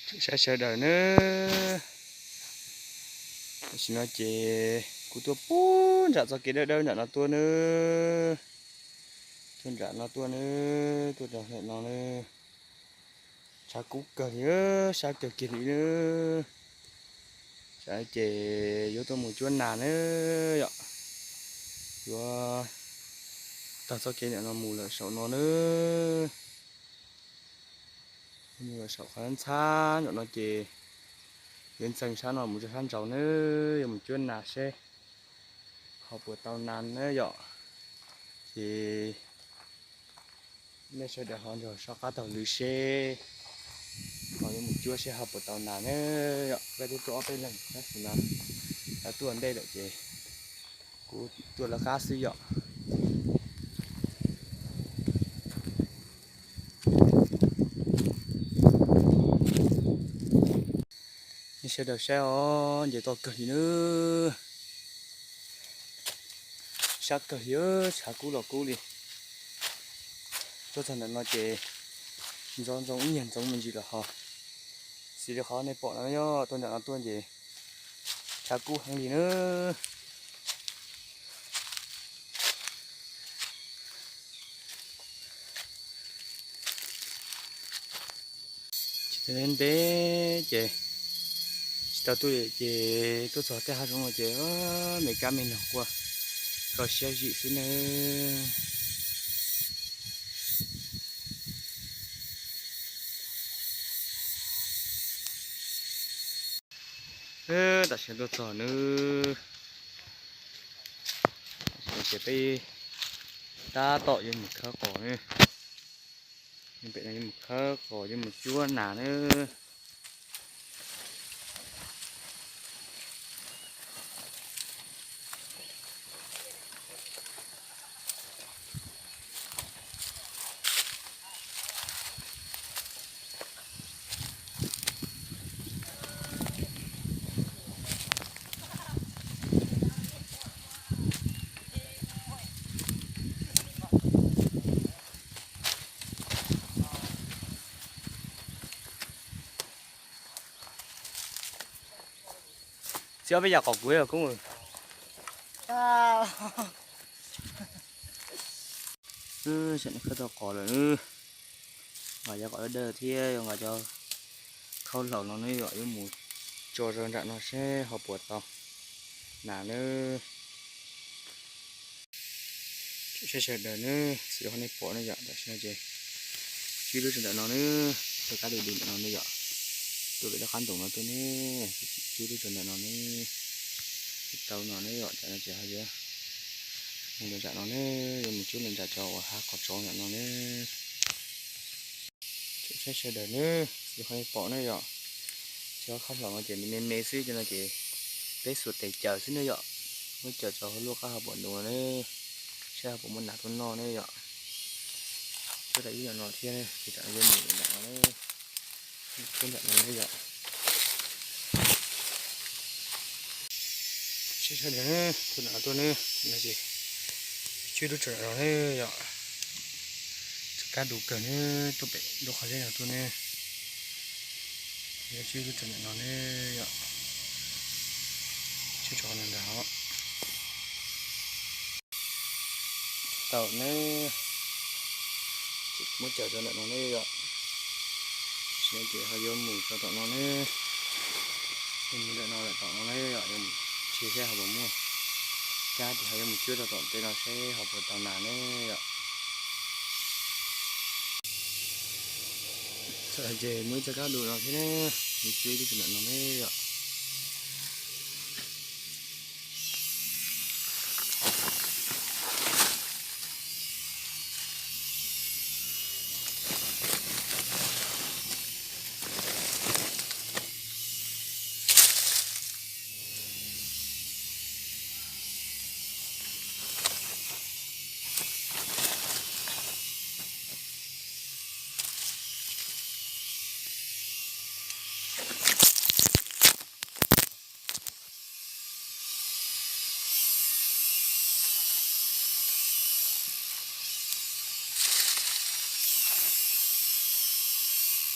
Saib sawv daws nawb. Tam sim no ces kuv tuaj puag nram txoj kev dawb dawb nram no tuaj nawb. Tuaj nram no tuaj nawb, tuaj rau ntawm no nawb. Tshav kub kawg li, sab kawg kiag li nawb. Tam no ces yuav tuaj mus cuab nas nawb yom. Yuav taug txoj kev ntawm no mus lawm saum no nawb. Mus lawm saum qhov ntxhab ntawm no ces yuav ntxeev sab no mus rau sab nraud nawb, yuav mus cuab nas seb ho puas tau nas nawb yom. Ces nej sawv daws ho nrog soj qab taug lw seb ho yuav mus cuab seb ho puas tau nas nawb yom. Peb twb tuaj ob peb leeg tab sis mas lawv tuaj ntej lawm ces kuv tuaj lawv qab xwb yom. Nej sawv daws saib os, nce toj kawg li nawb. Sab kawg li, tshav kub los kub li. Tuaj txog ntawm no ces ntxoov ntxoo ib nyuag ntxoov me ntsis los ho. Xws li qhov nej pom no yog tuaj nram no tuaj ces tshav kub heev li nawb. Tsis tau ntev ces tsis tau tuaj ces tuaj txog tej hav zoov no ces me kab me noog quaj kho siab zim xwb nawb. Tam sim no tuaj txog nawb, ces peb tab tom yuav mus khawb qos nawb. Pem no yuav mus khawb qos yuav mus cuab nas nawb. Txiv ob peb yam qos kuv los koob. Sawv daws khawb tau qos lawm nawb. Nqa cov qos dawb dawb thiab yuav nqa cov khaub hlaus no nawb yom, yuav mus tso rau nram no seb ho puas tau nas nawb. Saib sawv daws nawb, xws li qhov nej pom no yom, tam sim no ces tswb lub rau ntawm no nawb, rau kab du du ntawm no nawb yom. Tuaj pem lub qab ntoos no tuaj nawb, tswb lub rau ntawm no nawb. Tsis tau no nawb yom, tam no ces ho yuav mus rau nram no nawb, yuav mus tswb rau nram cov uas hav qhov tsov ntawm no nawb. Saib sawv daws nawb, xws li qhov nej pom nawb yom, cov khaub hlaus no ces me me xwb, cov no ces peb xuas tes caws xwb nawb yom. Muab caws tso hauv lub qab hav pom ntu no nawb, saib ho puas muaj nas tuaj noj nawb yom. Tuaj tau ib yam no thiab, ces tam no yuav mus nram no nawb, tuaj nram no nawb yom. Saib sawv daws, tuaj nram no tuaj nawb, no ces tswb lub rau nram no nawb yom. Txoj kab du kawg nawb, tuaj pem lub qhov zeb no tuaj nawb. Yuav tswb lub rau nram no nawb yom. Tswb rau qhov no ntag os. Tau nawb. Ces muab caws rau ntawm no nawb yom. Tam sim no ces ho yuav mus rau tom no nawb. Yuav mus ntawm no lawm tom no nawb yom, yuav mus ntsia seb ho puas muaj kab ces ho yuav mus cuab rau tom tej no seb ho puas tau nas nawb yom. Thaum no ces muaj ib txoj kab du no thiab, mus tswb lub rau ntawm no nawb yom.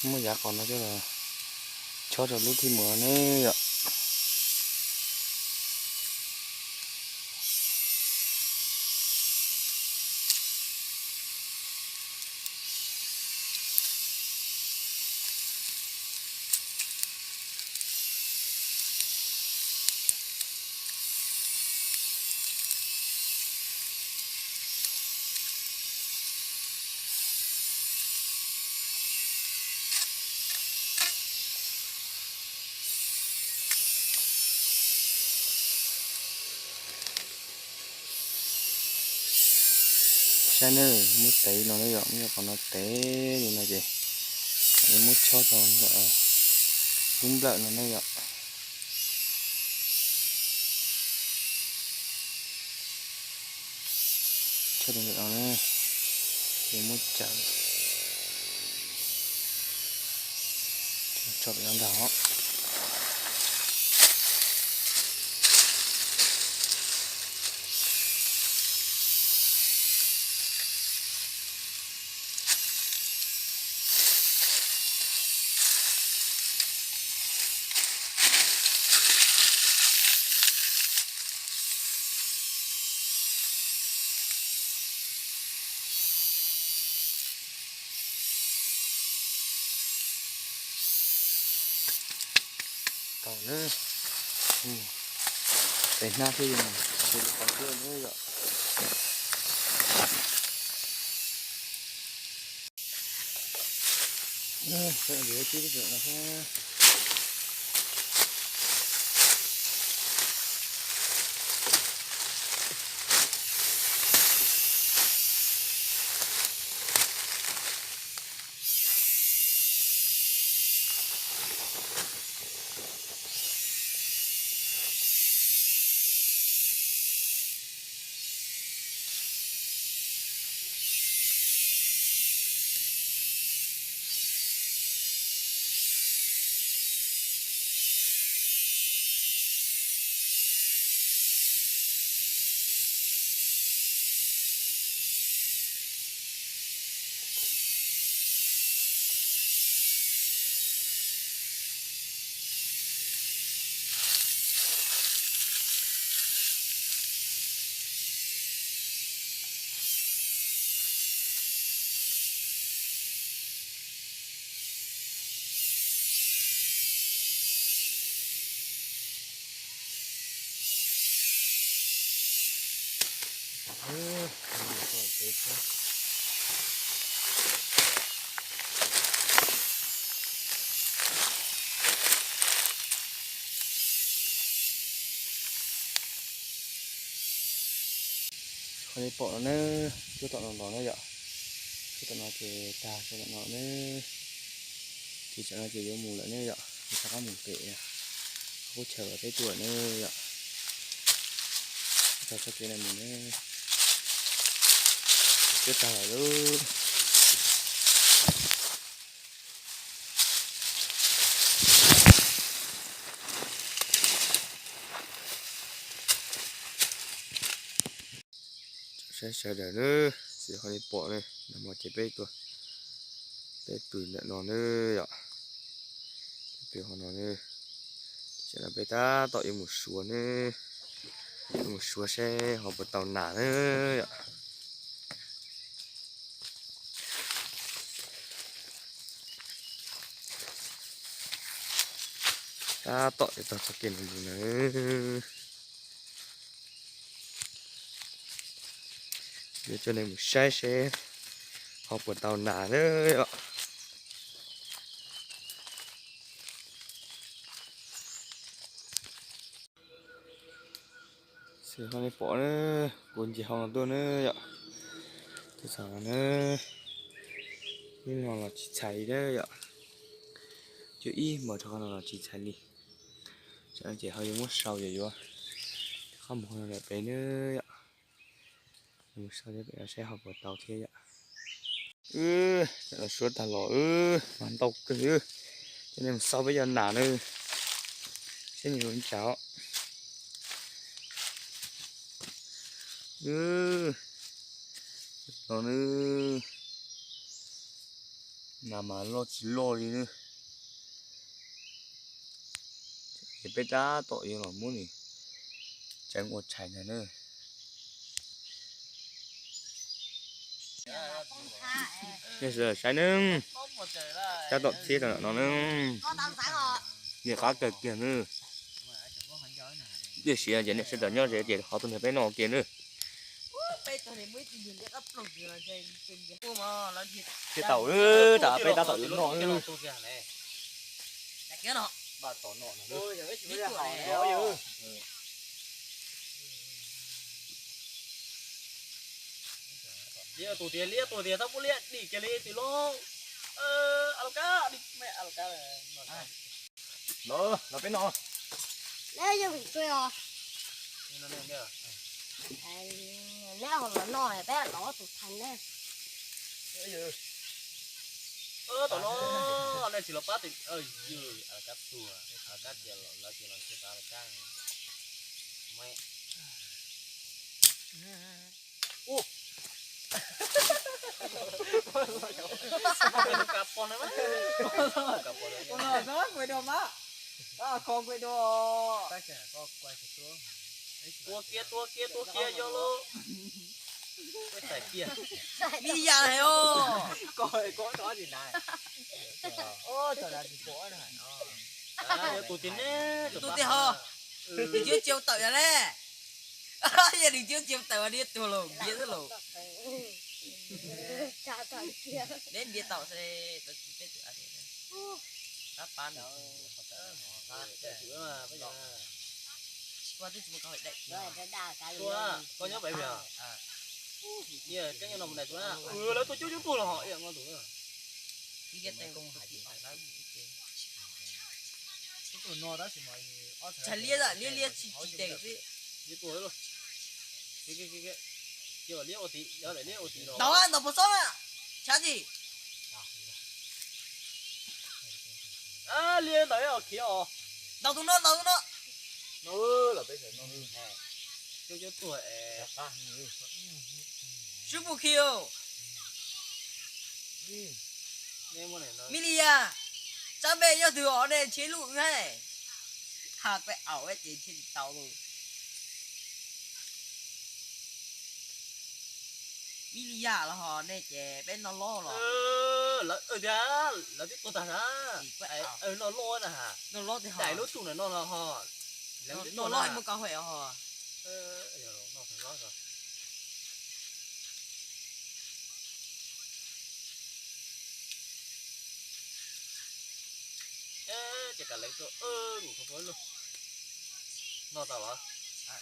Muab yav qos no coj los Chob rau lub thib mus ne yom. Saib ne, muab tev no ne yom, muab qhov no tev li no ces muab chob rau ntawm lub nplawm no ne yom. Chob rau ntawm no ne, ces muab tsaws tso pem no ntag os. Tau na, tes hnab thiab yom, ces lawm tau thiab na yom. Qhov nej pom no ne, cuab tom no los ne yom, cuab tom no ces tag, cuab tom no ne, ces tsam no ces yuav mus lawm ne yom, rov qab mus pem qub chaw peb tuaj ne yom. Tag txoj kev no mus ne, cuab tag lawm lauj. Saib sawv daws na, xws li qhov nej pom ne, nag hmo ces peb tuaj, peb pw ntawm no ne yom, peb pw qhov no ne, tsam no peb tab tom yuav mus suav ne, yuav mus suav seb ho puas tau nas ne yom. Tab tom yuav tag txoj kev no mus na. Yuav coj nej mus saib seb ho puas tau nas na yom. Xws li nej pom na, kuv ncig hauv no tuaj na yom. Tuaj txog no na, ib hmo los tsis txhais li na yom. Cuaj ib hmos rau qhov no los tsis txhais li. Tsam no ces ho yuav muab sau yuav yuav, rov qab mus hauv no lawm pem na yom. Mus sau thiab pem no saib ho puas tau thiab yom. Wb los suav tag los wb mas ntau kawg, coj nej mus xauj peb cov nas na, saib nws ua li cas. Wb, no na, nas mas loj tsis loj li na. Ces peb tab tom yuav los muab nws tseev ua tshais ntag na. Nej sawv daws saib nawb, tab tom txhiab rau ntawm no nawb. Nws qab kawg kiag nawb. Tiam sis ces nej sawv daws nyob ze ces qhov twg nrog peb noj ua ke nawb. Txiav taum, tam peb tab tom yuav noj nawb. Liab tus tias, liab tus tias, txhob pub liab dim kiag li tim los. A los kab, a los kab. Los, los peb noj. Neb yog vim tsuj os. Neb ho los noj peb los tus thaiv neb. Tom no nej tsis los pab tim, a los kab tuag, a los kab tias lawv tias los tsis pab a los kab. Tua kiag, tua kiag, tua kiag yog lauj. Li yam hais os. Tus tias neb, tus tias ho, nws tsis txiav tawm yog ne. Yog nws tsis txiav tawm mas nws tuag los ntiav xwb lauj. Neb ntiav tau xwb, tau tsis peb tus a, tab pab nws. Koj nyob pem os. Koj nyob no mus daim tus na, lawv tuaj coob coob tuaj los ho ib yam no tus na. Tshais liab, liab liab tsis tsis tes xwb. Liab tuaj lawm. Cia liab ua tim, cia liab ua tim los. Ntau ntau pov xob na. Tshav tsis. Liab ntawd khiav os. Ntaus tus no, ntaus tus no. Coob coob tuag es. Swb pu khiv. Milia, tsab npe yog twg os ne, tsheb luj wb hais. Tha peb aus ces tsheb tsis tau lawm. Milia los ho ne ces peb noj loj los. Lawv tias lawv twb tuag tag na. Noj loj na ha. Noj loj tiag ho. Daim lub tsum na no no ho. Noj loj muaj kau hais ho. Ces kav leev tuaj, mus thov lub. Noj tau los? Tag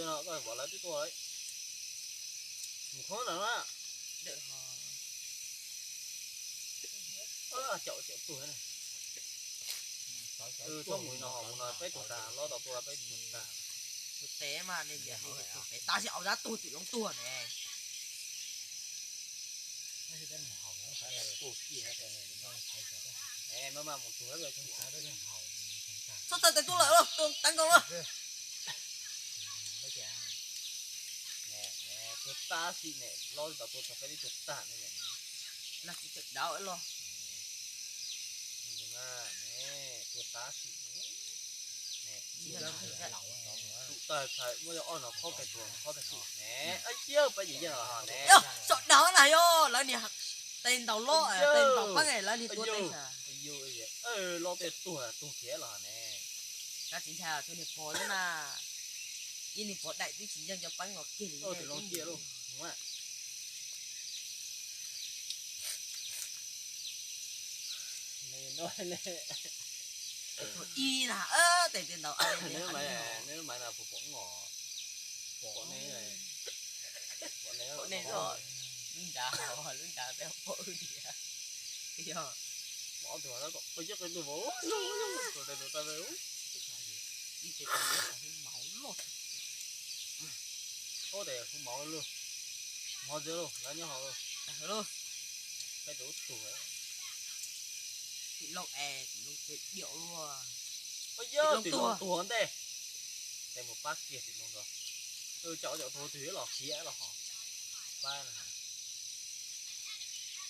no koj pom lawv twb tuaj lawm. Mus khoob no na. Caum caum tuag na. Txhob mus no, mus no peb tuag tag, los tau tuag peb tuag tag. Tus teb mas nej tias nej tuag peb tab sis au dab tuag tim loob tuag ne. Txhob txhawj tes tuaj lawm, tus teb nkaus na. Tuag tab sim ne, los tau tuag tag peb twb tuag tag ne. Los tsis tawm dawb los. Tuag tab sim ne. Tus tawg txhawm muaj ob no khob pes tuag, khob pes tuag ne. Ciab peb yim yeej los ne. Tso dawb na yog lawv niag tes ntaus lob, tes ntaus peeb lawv niag tua tes sas. Los peb tuag tuag khiav los ne. Kab tsis ntshai tus niag pog lawm na. Ib niag pog daim twb tsis yeej cov peeb los kiag li. Ib na, tes tes ntaus. Neb lub maiv no puas pom ngos? Pom ne. Pom ne, lub nrad hauv, lub nrad peb pom wb tias. Yog. Ib tes tes maum loj. Ub, tes hu maum lug, mov ntxiv lug, lawv nyob hauv lug. Peb tus ub tuag. Tim loo es tim loo pem diam luaj. Tim loo tuag ntej. Tes mus pab kiag tim loo tso. Caum caum tuag twg los khiav los hov. Pab na.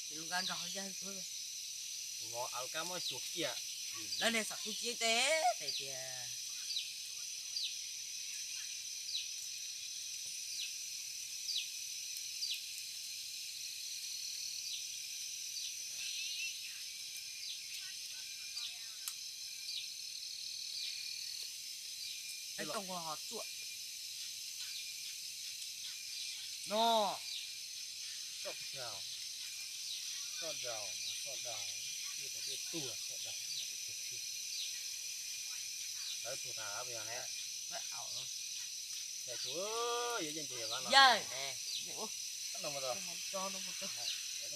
Tim loo nqa nrog hauv zaj tuag. Lawv niag xam tub ciab teb tes tias Peb rooj ho tsuam no. Soj daus, soj daus, soj daus, tiaj tau tiaj tuag, soj daus. Lawv tuag tas lawm puas yog ne? Yawg,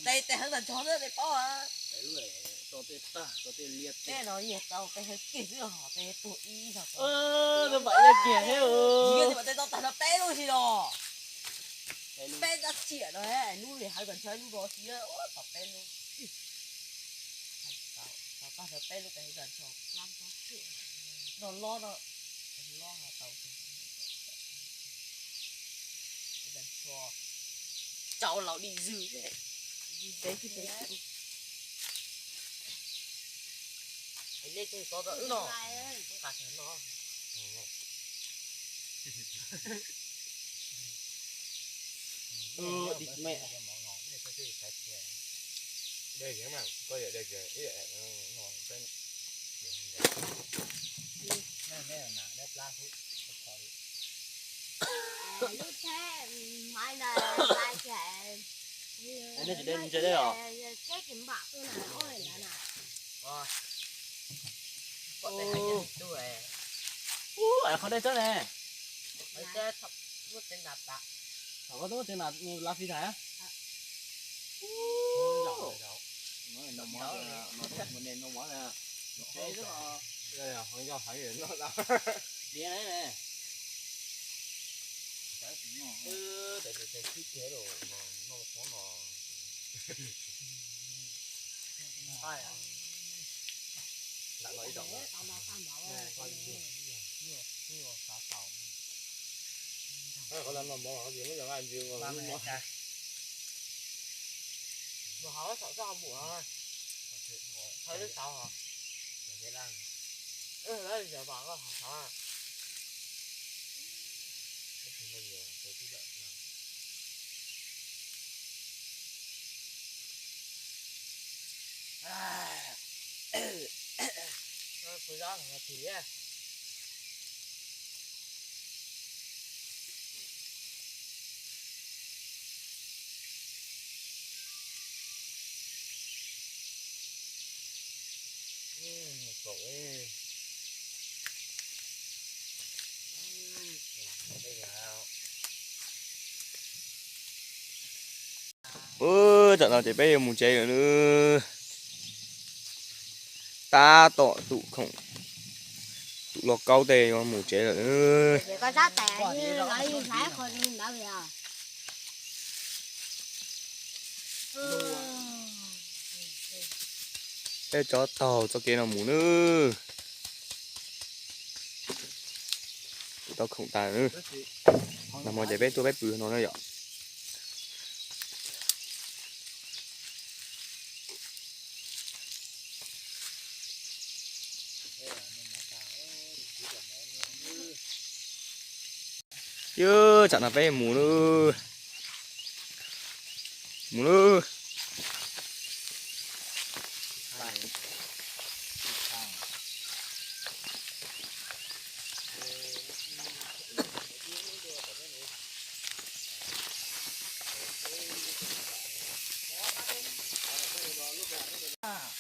tes tes heev tas ntsog na, tes paub a. Tej no yog tau tej heev kiag xwb, hos tes tuag ib hos. Tes tau tag nrho peb lub si los. Peb dab tsiam no, hnub li hawv tas ntsho hnub no tsis, ua tom peb lub. Tau tag nrho peb lub tes heev tas ntsho. No lob no, lob tau. Tsau laus dim zwg. Nej tseem tso rau wb no. Qas no. Dim me. Lub tsheb, maiv ntawd lais ces, tsheb ces npam tuaj na, oj ntawd na. Qhov dej txob ne. Muab tsev nas tas. Thaum koj tuaj muab tsev nas lab fij tas. Mus hauv txhom txoj hauv mus. Thawb lub tauv hos. Lawv yog vam koj hauv txhom. Kuv zob hov tis. Tam no ces peb yuav mus tsev lawm nawb. Tab tom tus khoom, tus loj kaub tej yuav mus tsev lawm nawb. Peb tso taug txoj kev no mus nawb. Tau khoom tas nawb. Nag hmo ces peb tuaj peb pw no na yom. Yus, tsam no peb mus lawm. Mus lawm.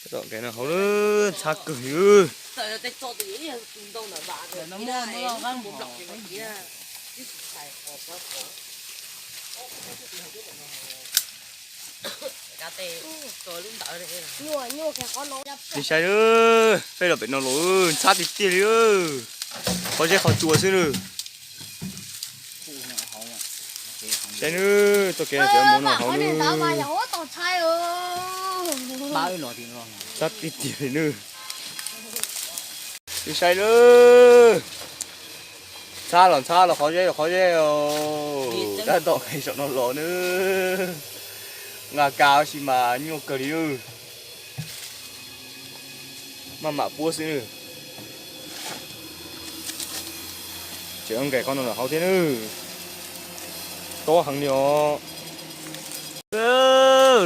Tom kev no hauv lawm, ntxhab kawg li. Nim saib nawb, peb los pem no los ntxhab tiag tiag li. Qhov zeb qhov tsua xwb nawb. Saib nawb, txoj kev no peb mus no hauv nawb. Ntxhab tiag tiag li nawb. Nim saib nawb. Ntxhab los ntxhab los qhov zeb los qhov zeb os. Tab tom nqis saum no los nawb. Nqa ka tab sis mas nyuaj kawg li nawb. Maj mam puab xwb nawb. Tseem nkaim qhov no lawm hauv thiab nawb. Tob heev li os.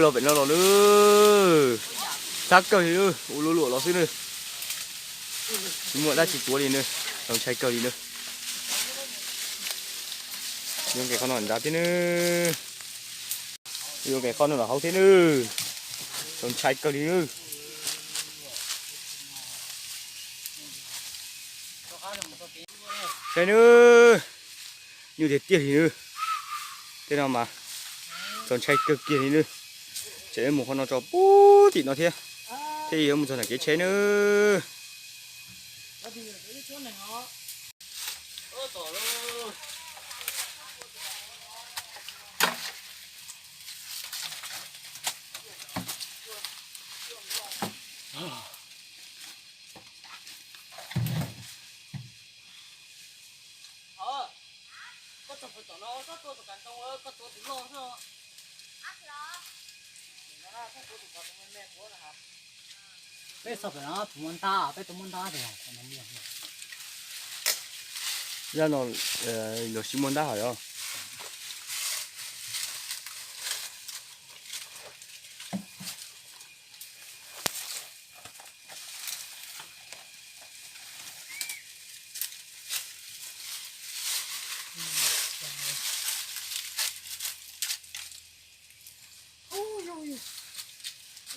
Los pem no los nawb. Txhab kawg li nawb, ua luam luam los xwb nawb. Tsis muaj dab tsi tuav li nawb, txaus ntshai kawg li nawb. Yuav nkaim qhov no nrad thiab nawb. Yuav nkaim qhov no los hauv thiab nawb. Txaus ntshai kawg li nawb. Saib nawb, nyuaj tiag tiag li nawb. Tej no mas txaus ntshai kawg kiag li nawb. Tseem yuav mus qhov no tso puag tim no thiab, thiaj yuav mus txog nram kev tsheb nawb. Peb txog pem no puas muaj ntab, peb tau muab ntab tiag. Zaj no los tsis muaj ntab hos yog.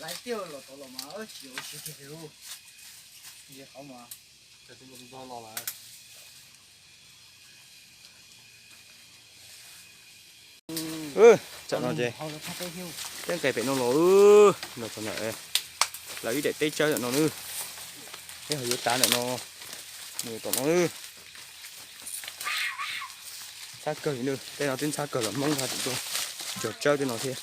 Laiv tiag los tau los mas tsis ua si tiag li. Ces qhov mas Tsam no ces peb nqes pem no los, no txog ntawm lawv ib daim teb tsawb ntawm no nawb. Peb ho yuav tav ntawm no mus tom no nawb. Ntxhab kawg li nawb, tej no twb ntxhab kawg los Hmoob haj tseem tuaj cog tsawb tej no thiab.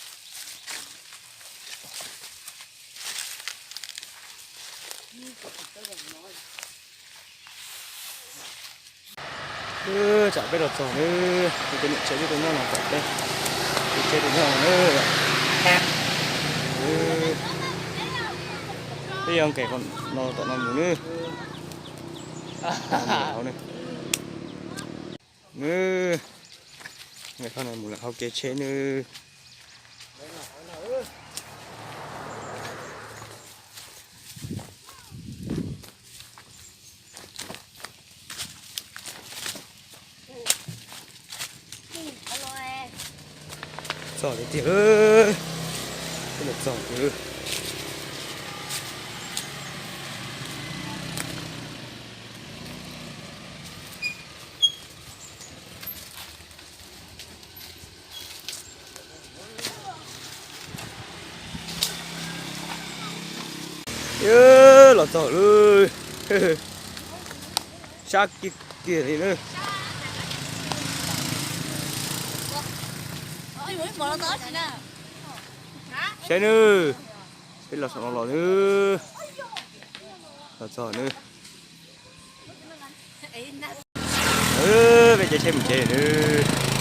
Tsam peb los txog nawb, tej niam tsev twb tuaj nyob no tom peb, tsev twb nyob no nawb. Peb yuav nqes no tom no mus nawb. Hauv nawb. Nqes qhov no mus lawm hauv kev tsheb nawb. Txog tiag tiag lawm, twb los txog tiag. Los txog lawm, sab kiag kiag li na. Saib nawb, peb los saum no los nawb. Los txog nawb. Peb caij tsheb mus tsev nawb.